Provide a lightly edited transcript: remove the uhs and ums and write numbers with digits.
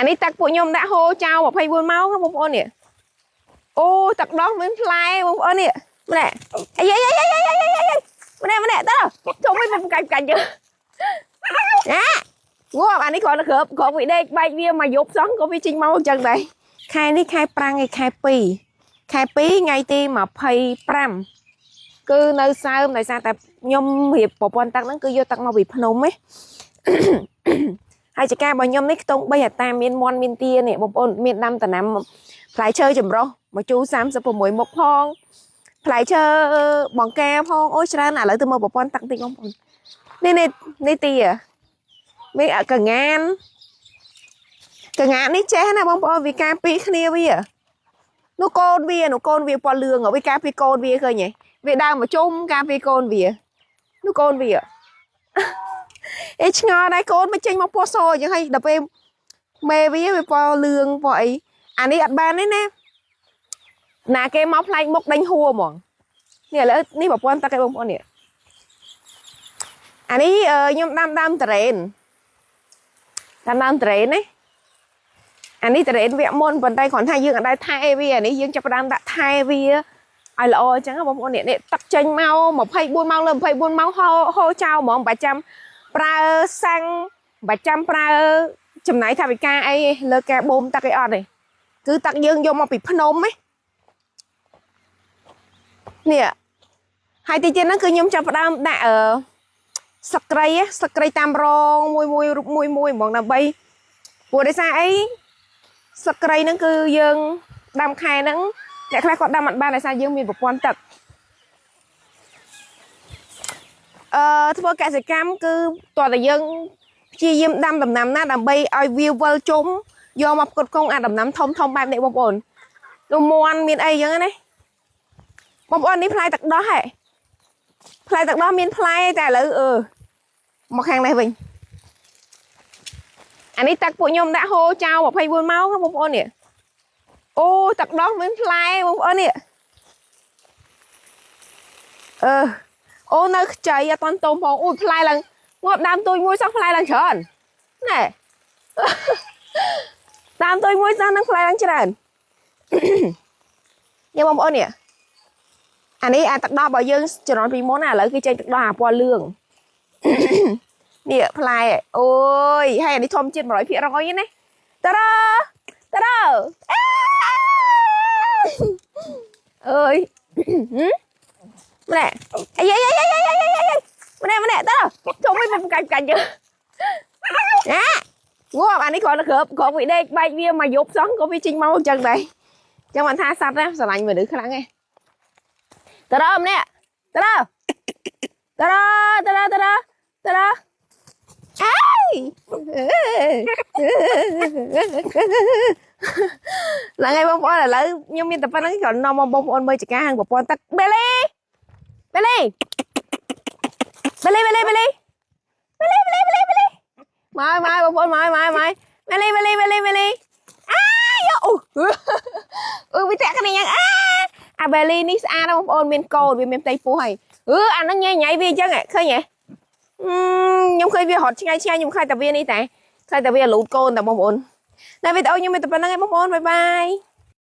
អានេះទឹកពួកខ្ញុំដាក់ហូរចោល24ម៉ោងបងប្អូននេះអូទឹកដោះមានផ្លែបងប្អូននេះម្នាក់អាយអាយអាយអាយអាយអាយម្នាក់ម្នាក់ទៅជុំវិញមិនកាច់កាច់យើណាងាប់អានេះគ្រាន់តែគ្របគ្របវាដេកបែកវាមកយប់សោះក៏វាចេញមកអញ្ចឹងដែរខែនេះខែប្រាំងឯខែ2ខែ2ថ្ងៃទី25គឺនៅសើមដោយសារតែខ្ញុំរៀបប្រព័ន្ធទឹកហ្នឹងគឺយកទឹកមកពីភ្នំឯង ហើយចការរបស់ខ្ញុំនេះខ្ទង់3ហិកតាមានមន់មានទានេះបងប្អូនមានដាំដំណាំផ្លែឈើចម្រុះមកជូរ36មុខផងផ្លែឈើបង្ការផងអូយច្រើនឥឡូវទៅមើលប្រព័ន្ធទឹកតិចបងប្អូននេះនេះនេះទាមានកងានកងាននេះចេះណាបងប្អូនវាការពីគ្នាវានោះកូនវានោះកូនវាពណ៌លឿងវាការពីកូនវាឃើញទេវាដើរមកជុំការពីកូនវានោះកូនវា អេឆ្ងល់ដែរកូនមកចេញមកពណ៌សអញ្ចឹងហើយដល់ពេលមេវាវាពណ៌លឿងពណ៌អីអានេះអត់បានទេណាណាគេមកផ្លែកមុខដេញហួរហ្មងនេះឥឡូវនេះប្រព័ន្ធទឹកឯងបងប្អូននេះអានេះខ្ញុំដាំដើមតរ៉េនដាំដើមតរ៉េនណាអានេះតរ៉េនវគ្គមុនប៉ុន្តែគ្រាន់ថាយើងអត់ដែរថែវាអានេះយើងចាប់ផ្ដើមដាក់ថែវាឲ្យល្អអញ្ចឹងបងប្អូននេះនេះទឹកចេញមក24ម៉ោងលើ24ម៉ោងហូរហូរចោលហ្មងមិនបាច់ចាំប្រើសាំងបាច់ចាំប្រើចំណាយថវិកាអីលើការបូមទឹកអីអត់ទេគឺទឹកយើងយកមកពីភ្នំឯងនេះហើយទីទៀតហ្នឹងគឺខ្ញុំចាប់ផ្ដើមដាក់អឺសក្រីសក្រីតាមរងមួយមួយរូបមួយមួយហ្មងដើម្បីព្រោះដោយសារអីសក្រីហ្នឹងគឺយើងដាំខែហ្នឹងអ្នកខ្លះគាត់ដាំអត់បានដោយសារយើងមានប្រព័ន្ធទឹកអឺធ្វើកសិកម្មគឺតើតែយើងព្យាយាមដាំដំណាំណាដើម្បីឲ្យវាវិលជុំយកមកផ្គត់ផ្គង់អាដំណាំធំធំបែបនេះបងប្អូននោះមន់មានអីចឹងណាបងប្អូននេះផ្លែទឹកដោះហ៎ផ្លែទឹកដោះមានផ្លែតែឥឡូវអឺមកខាងនេះវិញអានេះទឹកពួកខ្ញុំដាក់ហូរចោល24ម៉ោងបងប្អូននេះអូទឹកដោះមានផ្លែបងប្អូននេះអឺអូនៅខ្ចីអត់តន់ទុំផងអូផ្លែឡើងងាប់ដើមទូចមួយសោះផ្លែឡើងច្រើនណែដើមទូចមួយសោះនឹងផ្លែឡើងច្រើននេះបងប្អូននេះអានេះអាទឹកដោះរបស់យើងជំនាន់ពីមុនណាឥឡូវគេចេញទឹកដោះអាពណ៌លឿងនេះផ្លែអូយហើយអានេះធម្មជាតិ100%ណាតារ៉ាតារ៉ាអើយម្នាក់អាយអាយអាយអាយអាយអាយម្នាក់ម្នាក់ទៅជុំវិញមិនកាច់កាច់យើណាងាប់អានេះគ្រាន់តែគ្របគ្របវាដេកបែកវាមកយប់សោះក៏វាចេញមកអញ្ចឹងដែរអញ្ចឹងបានថាសត្វណាស្រឡាញ់មនុស្សខ្លាំងឯងតរម្នាក់តរតរតរតរតរអេឡើងហើយបងប្អូនឥឡូវខ្ញុំមានតែប៉ុណ្្នឹងគ្រាន់នាំមកបងប្អូនមើលចការហាងប្រព័ន្ធទឹកបេលីបេលីបេលីបេលីបេលីបេលីបេលីបេលីបេលីមកមកបងប្អូនមកមកមកបេលីបេលីបេលីបេលីអាយអូអឺវាតាក់គ្នាយ៉ាងអាអាបេលីនេះស្អាតណាស់បងប្អូនមានកូនវាមានផ្ទៃពោះហើយអឺអាហ្នឹងញ៉ៃញ៉ៃវាអញ្ចឹងឃើញទេខ្ញុំឃើញវារត់ឆ្ងាយឆ្ងាយខ្ញុំខ្លាចតែវានេះតែខ្លាចតែវាលូតកូនតែបងប្អូនតែវីដេអូខ្ញុំមានតែប៉ុណ្្នឹងឯងបងប្អូនបាយបាយ។